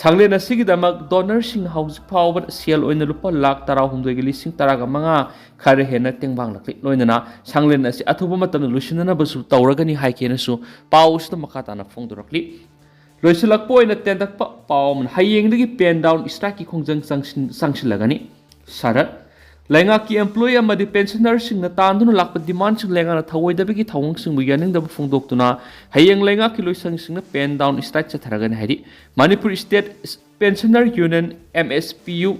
ꯁꯪꯂꯦꯟ ꯑꯁꯤꯒꯤꯗꯃꯛ ꯗꯣꯅꯔꯁꯤꯡꯅ ꯍꯧꯖꯤꯛ ꯐꯥꯎꯕꯗ ꯁꯦꯜ ꯑꯣꯏꯅ ꯂꯨꯄꯥ ꯂꯥꯈ ꯇꯔꯥꯍꯨꯝꯗꯣꯏꯒ ꯂꯤꯁꯤꯡ ꯇꯔꯥꯒ ꯃꯉꯥ ꯈꯔ ꯍꯦꯟꯅ ꯇꯦꯡꯕꯥꯡꯂꯛꯂꯤ꯫ ꯂꯣꯏꯅꯅ ꯁꯪꯂꯦꯟ ꯑꯁꯤ ꯑꯊꯨꯕ ꯃꯇꯝꯗ ꯂꯣꯏꯁꯤꯟꯅꯅꯕꯁꯨ ꯇꯧꯔꯒꯅꯤ ꯍꯥꯏꯈꯤꯅꯁꯨ ꯄꯥꯎ ꯑꯁꯤꯗ ꯃꯈꯥ ꯇꯥꯅ ꯐꯣꯡꯗꯣꯔꯛꯂꯤ꯫ ꯂꯣꯏꯁꯤꯜꯂꯛꯄ ꯑꯣꯏꯅ ꯇꯦꯟꯇꯛꯄ ꯄꯥꯎ ꯑꯃꯅ, ꯍꯌꯦꯡꯗꯒꯤ ꯄꯦꯟ ꯗꯥꯎꯟ ꯁ꯭ꯇ꯭ꯔꯥꯏꯛꯀꯤ ꯈꯣꯡꯖꯪ ꯆꯪꯁꯤꯟ-, ꯆꯪꯁꯤꯜꯂꯒꯅꯤ꯫ ꯁꯔꯠ, ꯂꯩꯉꯥꯛꯀꯤ ꯑꯦꯝꯄ꯭ꯂꯣꯌꯤ ꯑꯃꯗꯤ ꯄꯦꯟꯁꯅꯔꯁꯤꯡꯅ ꯇꯥꯟꯗꯨꯅ ꯂꯥꯛꯄ ꯗꯤꯃꯥꯟꯁꯤꯡ ꯂꯩꯉꯥꯛꯅ ꯊꯧꯑꯣꯏꯗꯕꯒꯤ ꯊꯧꯑꯣꯡꯁꯤꯡꯕꯨ ꯌꯥꯅꯤꯡꯗꯕ ꯐꯣꯡꯗꯣꯛꯇꯨꯅ ꯍꯌꯦꯡ ꯂꯩꯉꯥꯛꯀꯤ ꯂꯣꯏꯁꯪꯁꯤꯡꯅ ꯄꯦꯟ ꯗꯥꯎꯟ ꯁ꯭ꯇ꯭ꯔꯥꯏꯛ ꯆꯠꯊꯔꯒꯅꯤ ꯍꯥꯏꯔꯤ꯫ Manipur state pensioner union, M S P U,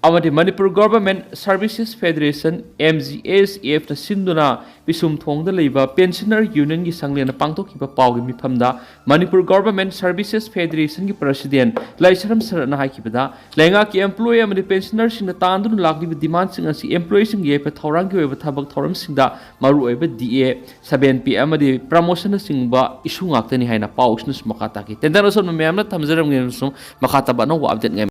ꯑꯃꯗꯤ Manipur Government Services Federation, M G S F ꯅ ꯁꯤꯟꯗꯨꯅ ꯄꯤꯁꯨꯝꯊꯣꯡꯗ ꯂꯩꯕ Pensioner Union ꯒꯤ ꯁꯪꯂꯦꯟꯅ ꯄꯥꯡꯊꯣꯛꯈꯤꯕ ꯄꯥꯎꯒꯤ ꯃꯤꯐꯝꯗ, Manipur Government Services Federation ꯒꯤ President ꯂꯥꯏꯁ꯭ꯔꯝ ꯁꯔꯠꯅ ꯍꯥꯏꯈꯤꯕꯗ, ꯂꯩꯉꯥꯛꯀꯤ employee ꯑꯃꯗꯤ pensioner ꯁꯤꯡꯅ ꯇꯥꯟꯗꯨꯅ ꯂꯥꯛꯂꯤꯕ demand ꯁꯤꯡ ꯑꯁꯤ employee ꯁꯤꯡꯒꯤ ꯌꯥꯏꯐ ꯊꯧꯔꯥꯡꯒꯤ ꯑꯣꯏꯕ ꯊꯕꯛ ꯊꯧꯔꯝꯁꯤꯡꯗ ꯃꯔꯨꯑꯣꯏꯕ D A, seven P ꯑꯃꯗꯤ promotion ꯅꯆꯤꯡꯕ issue ꯉꯥꯛꯇꯅꯤ ꯍꯥꯏꯅ ꯄꯥꯎꯁꯤꯅꯁꯨ ꯃꯈꯥ ꯇꯥꯈꯤ꯫ ꯇꯦꯟꯇꯛꯅ ꯑꯁꯣꯝꯅ ꯃꯌꯥꯝꯅ ꯊꯝꯖꯔꯝꯒꯦ ꯑꯃꯁꯨꯡ ꯃꯈꯥ ꯇꯥꯕ ꯑꯅꯧꯕ update ꯉꯥꯏꯕꯤꯌꯨ꯫